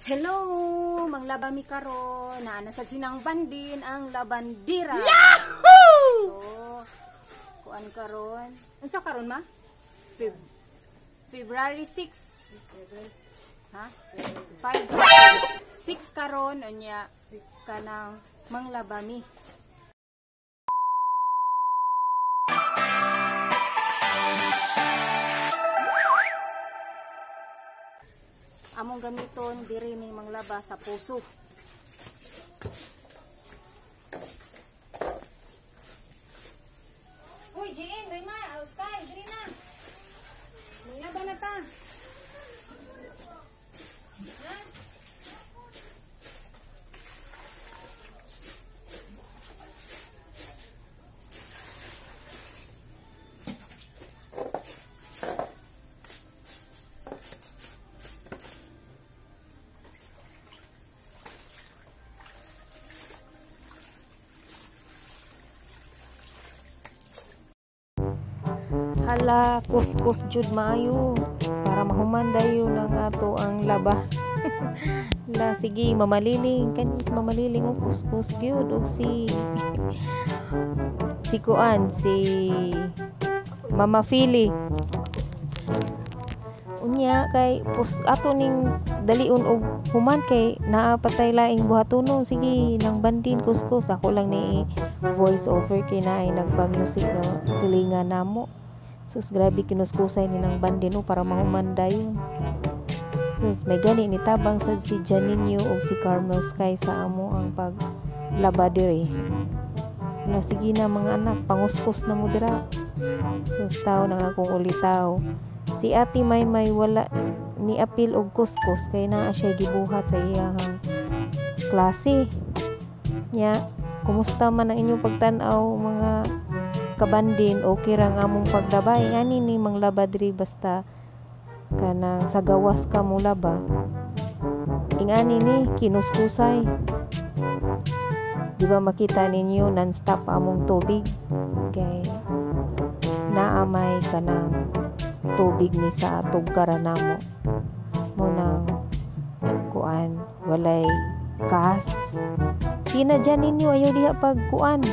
Hello, manglaba mi karon. Naa na sa sinang bandin ang labandira. Yahoo! So, kuan karon. Unsa karon ma? February 6. Ha? 5 6 karon unya kanang manglaba mi. Among gamiton diri mi manglaba sa puso. Uy, Jane, Rima, oh, Sky, diri na. Manglaba na ta. Ha? Hala, kuskus jud maayo para mahuman dayon ang ato ang laba. La sige, mamaliling kan mamaliling og kuskus gyud og si si kuan si Mama Fili. Unya kay pus ato ning dalion og human kay naa patay laing buhatonon. Sige, nang bandin kuskus ako lang ni voice over kay naay nagpa-music nga silingan namo. Sus, grabe kinuskusay ni nang bandin o para mahuman dayon. Sus, may gani ni tabang sad si Janinho og si Carmel Sky sa amo ang paglaba diri. Na sige na mga anak, panguskus na mo dira. Sus, tao na nga akong ulitaw. Si Ate Maymay wala ni apil og kuskus kay naa siya gibuhat sa iyahang klase. Nya, kumusta man ang inyong pagtan-aw mga kabandin? Okay ra nga among paglaba. Ngani ni manglaba diri basta kanang sa gawas ka mo laba. Ingani ni kinuskusay. Di ba makita ninyo non-stop among tubig kay naa may kanang tubig ni sa tugkara namo. Munang kuan walay kas. Sina dyan ninyo ayaw diha pag kuan.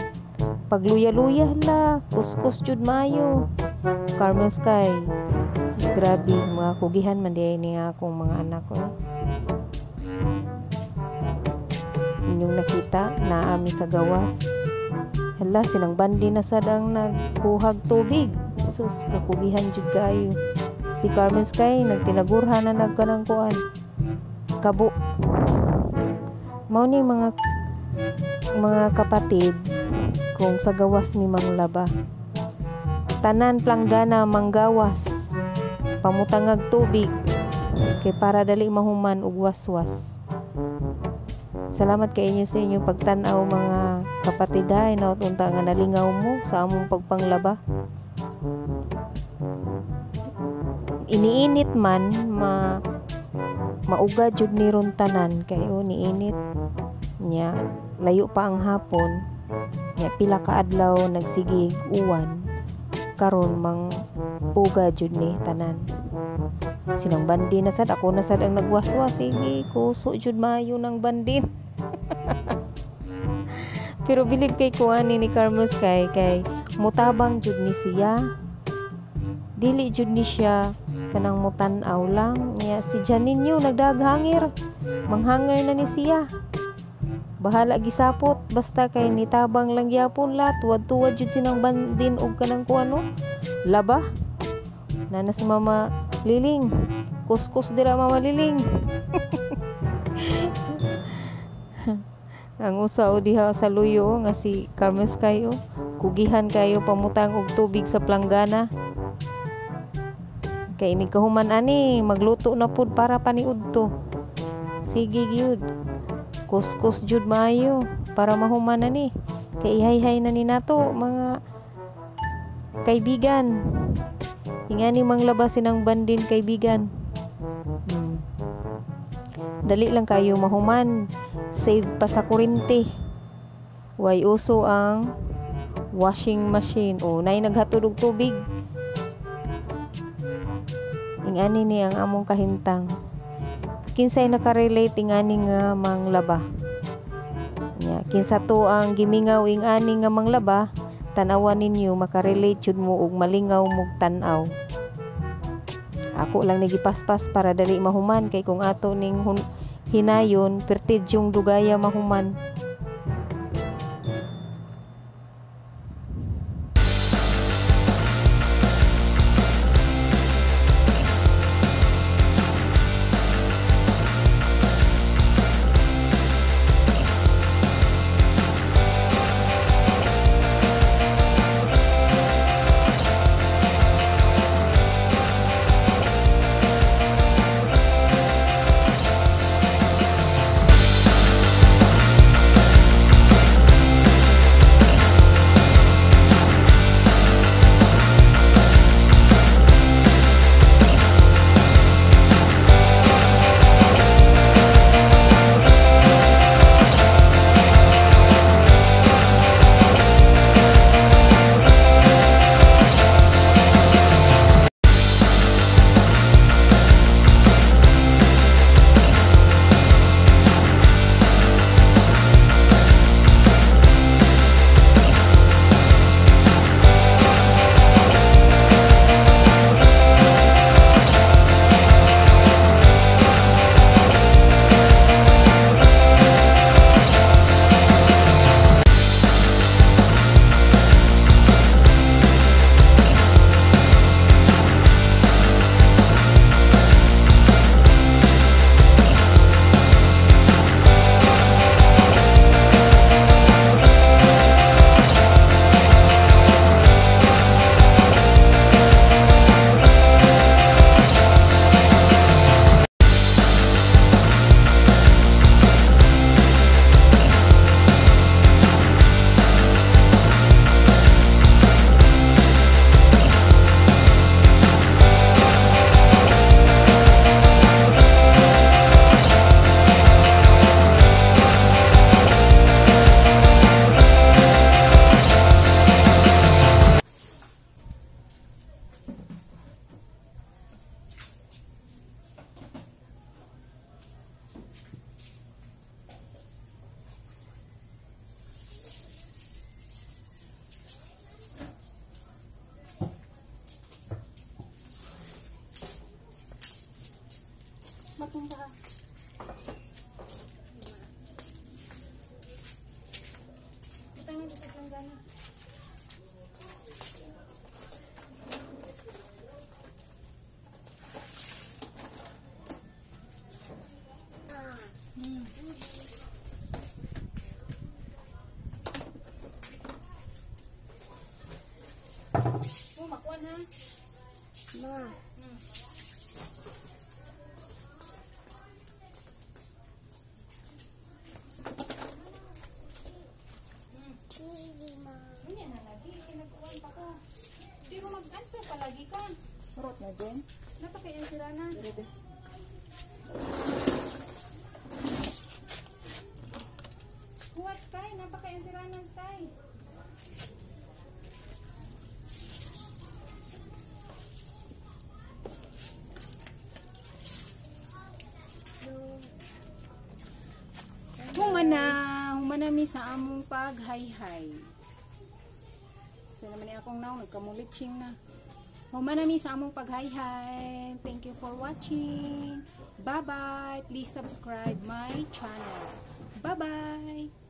Pagluya-luya la, kuskus jud maayo. Carmel Sky. Sus, grabe mga kugihan man diay ni akong mga anak ko. Inyong nakita naa mi sa gawas. Hala, sinang bandi na sad ang nagkuhag tubig. Sus, kakugihan jud kaayo. Si Carmel Sky nagtinagurha na nagkanang kuan. Kabo. Mao ni mga kapatid kung sa gawas mi manglaba. Tanan planggana manggawas, pamutangag tubig kay para dali mahuman og waswas. Salamat kay inyo sa inyong pagtan-aw mga kapatid ay naot unta nga nalingaw mo sa among pagpanglaba. Iniinit man mauga jud ni ron tanan kay o niinit nya layo pa ang hapon. Nya pila ka adlaw nagsigig uwan karon mang uga jud ni tanan. Sinang bandi na sad ako na sad ang nagwaswas. Sige, kuso jud maayo nang bandin. Pero bilib kay kuan ni Carmel Sky kay mutabang jud ni siya. Dili jud ni siya kanang mutan-aw lang. Nya si Janinho nagdaghangir. Manghanger na ni siya. Bahala gisapot basta kay nitabang lang gyapon la tuwad-tuwad jud sinang bandin og kanang kuano laba. Nana si Mama Liling, kuskus dira Mama Liling. Ang usa o diha sa luyo nga si Carmel Sky o kugihan kayo pamutang og tubig sa planggana. Kay inig kahuman ani magluto na pud para paniudto. Sige gyud. Kuskus jud maayo para mahuman na ni. Kay ihayhay na ni nato mga kaibigan. Ingani manglabasin ang bandin kaibigan. Dali lang kayo mahuman. Save pa sa kurente. Way uso ang washing machine. O nay naghatod og tubig. Ingani ni ang among kahimtang. Kinsay nakarelate ingani nga manglaba? Nya, kinsa to ang gimingaw ingani nga manglaba? Tan-awa ninyo, makarelate jud mo ug malingaw mog tan-aw. Ako lang ni gipaspas para dali mahuman kay kung ato ning hinayon pertid yung dugaya mahuman. Matumba ka. Ito nga dito sa gana. Oh, makuan ha. Ma. Unya na lagi, kinagkuan pa ko. Pero mag-answer palagi ka. Murot na din. Napaka-answer na. What style? Napaka-answer na style. Humana mi sa among pag-hay-hay. So naman ni akong naong nagkamulitsing na. Humana mi sa among pag-hay-hay. Thank you for watching. Bye-bye. Please subscribe my channel. Bye-bye.